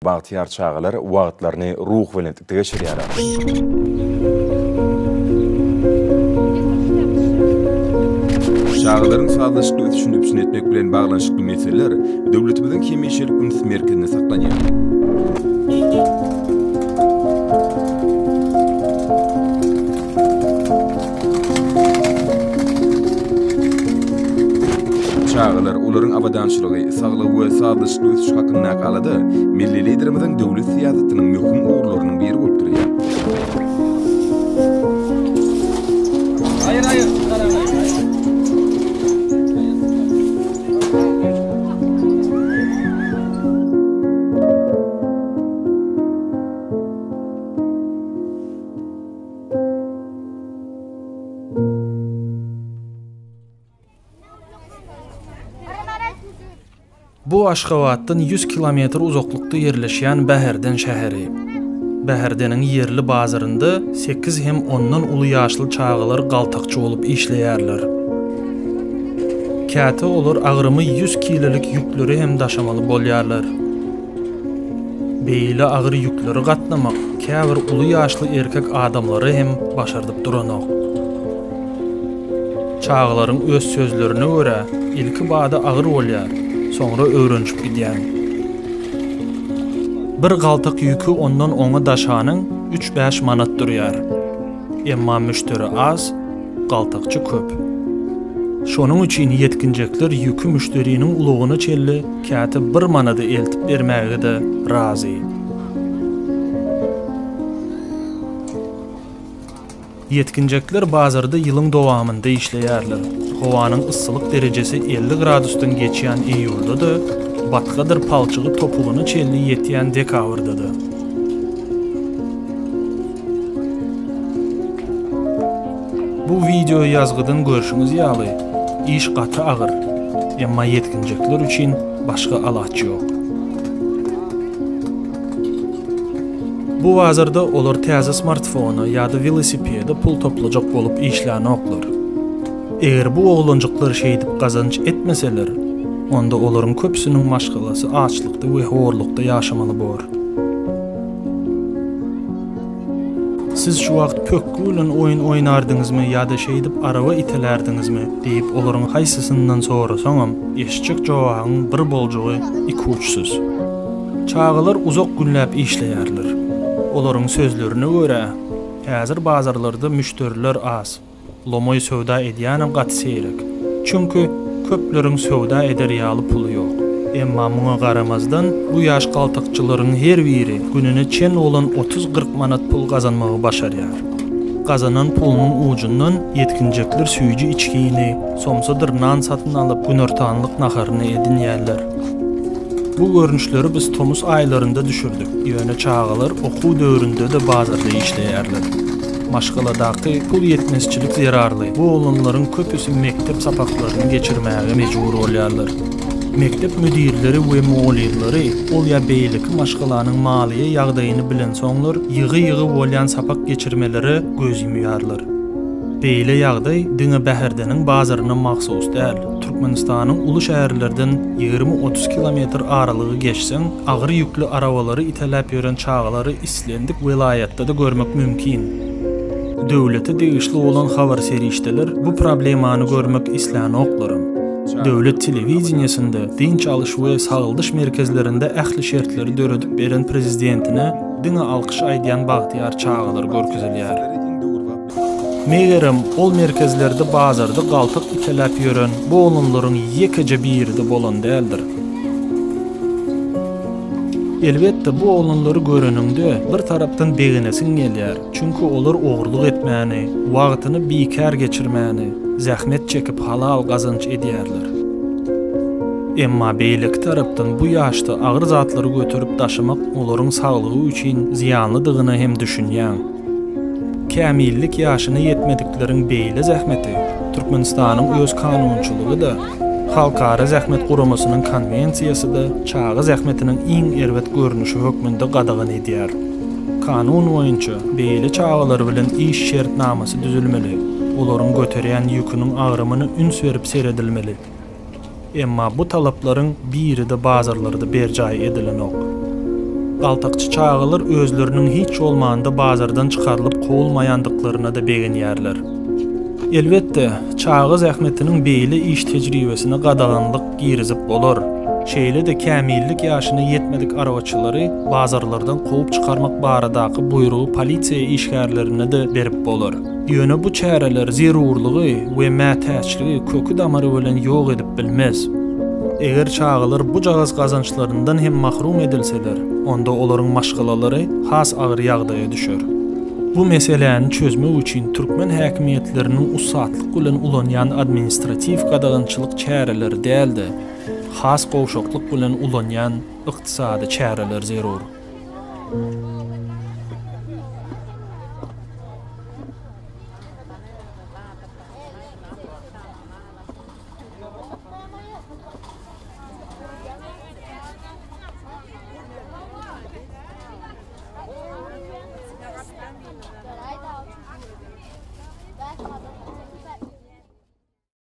Bagtyýar çagalar wagtlaryny ruhubelentlikde geçirýärler. Çagalaryň sazlaşykly ösüşini üpjün etmek bilen baglanyşykly meseleler döwletimiziň hemişelik üns merkezinde saklanýar. Çagalar, olaryň abadançylygy, saglygy we sazlaşykly ösüşi hakyndaky alada milli Liderimiziň döwlet syýasatynyň möhüm ugurlarynyň biri bolup durýar. Bu Aşgabatdan 100 kilometr uzaklykda ýerleşýän Bäherden şäheri. Bäherdeniň ýerli bazarynda sekiz hem ondan uly ýaşly çagalar galtakçy bolup işleýärler. Käte olar agramy 100 kilolik ýükleri hem daşamaly bolýarlar. Beýle agyr ýükleri gatnamak käbir uly ýaşly erkek adamlara hem başardyp duranok. Çagalaryň öz sözlerine görä, ilki bada agyr bolýar, soňra öwrenişip gidýäň. Bir galtak ýüki ondan oňa daşanyň üç-bäş manat durýar. Emma müşderi az, galtakçy köp. Şonuň üçin ýetginjekler ýüki müşderiniň ulagyna çenli käte bir manada eltip bermäge-de razy. Ýetginjekler bazarda ýylyň dowamynda işleýärler. Howanyň yssylyk derejesi 50 gradusdan geçýän iýulda-da, batgadyr palçygy topugyna çenli ýetýän dekabrda-da. Bu wideo ýazgydan görşüňiz ýaly, iş gaty agyr, emma ýetginjekler üçin başga alaç ýok. Bu bazarda olar täze smartfona ýa-da welosipede pul toplajak bolup işlänoklar. Eger bu oglanjyklar şeýdip gazanç etmeseler, onda olaryň köpüsiniň maşgalasy açlykda we horlukda ýaşamaly bor. Siz şu wagt pökgi bilen oýun oýnardyňyzmy ýa-da şeýdip araba itelärdiňizmi? diýip olaryň haýsysyndan sorasaňam, eşitjek jogabyň bir boljagy ikuçsuz. Çagalar uzak günläp işleýärler. Olaryň sözlerine görä, häzir bazarlarda müşderiler az. Lomaý söwda edýänem gaty seýrek. Çünki, köpleriň söwda eder ýaly puly ýok. Emma muňa garamazdan, bu ýaş galtakçylaryň her biri gününe çen bolan otuz-kyrk manat pul gazanmagy başarýar. Gazanan pulunyň ujundan ýetginjekler süýji içgini, somsadyr nan satyn alyp, günortanlyk naharyny edinýärler. Bu görnüşleri biz tomus aýlarynda düşürdik, ýöne çagalar okuw döwründe-de bazarda işleýärler. Maşgaladaky pul ýetmezçilik zerarly bu oglanlaryň köpüsi mekdep sapaklaryny geçirmäge mejbur bolýarlar. Mekdep müdirleri we mugallymlary ol ýa beýleki maşgalanyň maliýe ýagdaýyny bilensoňlar ýygy-ýygy bolýan sapak geçirmelere göz ýumýarlar. Beýle ýagdaý diňe Bäherdeniň bazaryna mahsus däl. Türkmenistanyň uly şäherlerden 20-30 kilometr aralygy geçseň, agyr ýükli arabalary iteläp ýören çagalary islendik welaýatda-da görmek mümkin. Döwlete degişli bolan habar serişdeler bu problemany görmek islänoklaram. Döwlet telewideniýesinde, dynç alyş we sagaldyş merkezlerinde ähli şertleri döredip beren prezidentine diňe alkyş aýdýan bagtyýar çagalar görkezilýär. Megerem, ol merkezlerde bazarda galtak iteläp ýören bu oglanlaryň ýekeje biri-de bolan däldir. Elbetde, bu oglanlary göreniňde, bir tarapdan begenesiň gelýär, çünki olar ogurlyk etmäni, wagtyny bikär geçirmäni, zähmet çekip halal gazanç edýärler. Emma beýleki tarapdan bu ýaşda agyr zatlary göterip daşamak olaryň saglygy üçin zyýanlydygyna hem düşünýäň. Kämillik ýaşyna ýetmedikleriň beýle zähmeti Türkmenistanyň öz kanunçylygy-da, Halkara zähmet guramasynyň konwensiýasy-da çaga zähmetiniň iň erbet görnüşi hökmünde gadagan edýär. Kanun boýunça, beýle çagalar bilen iş şertnamasy düzülmeli, olaryň göterýän ýüküniň agramyna üns berip seredilmeli. Emma bu talaplaryň biri-de bazarlarda berjaý edilenok. Galtakçy çagalar özleriniň hiç bolmanda bazardan çykarylyp kowulmaýandyklaryna-da begenýärler. Elbetde, çaga zähmetiniň beýle iş tejribesine gadaganlyk girizip bolar. Şeýle-de kämillik ýaşyna ýetmedik arabaçylary bazarlardan kowup çykarmak baradaky buýrugy polisiýa işgärlerine-de berip bolar. Ýöne bu çäreler zerurlygy we mätäçligi köki-damary bilen ýok edip bilmez. Eger çagalar bujagaz gazançlaryndan hem mahrum edilseler, onda olaryň maşgalalary has agyr ýagdaýa düşer. Bu meseläni çözmek üçin türkmen häkimiýetleriniň ussatlyk bilen ulanýan administratiw gadagançylyk çäreleri däl-de, has gowşaklyk bilen ulanýan ykdysady çäreler zerur.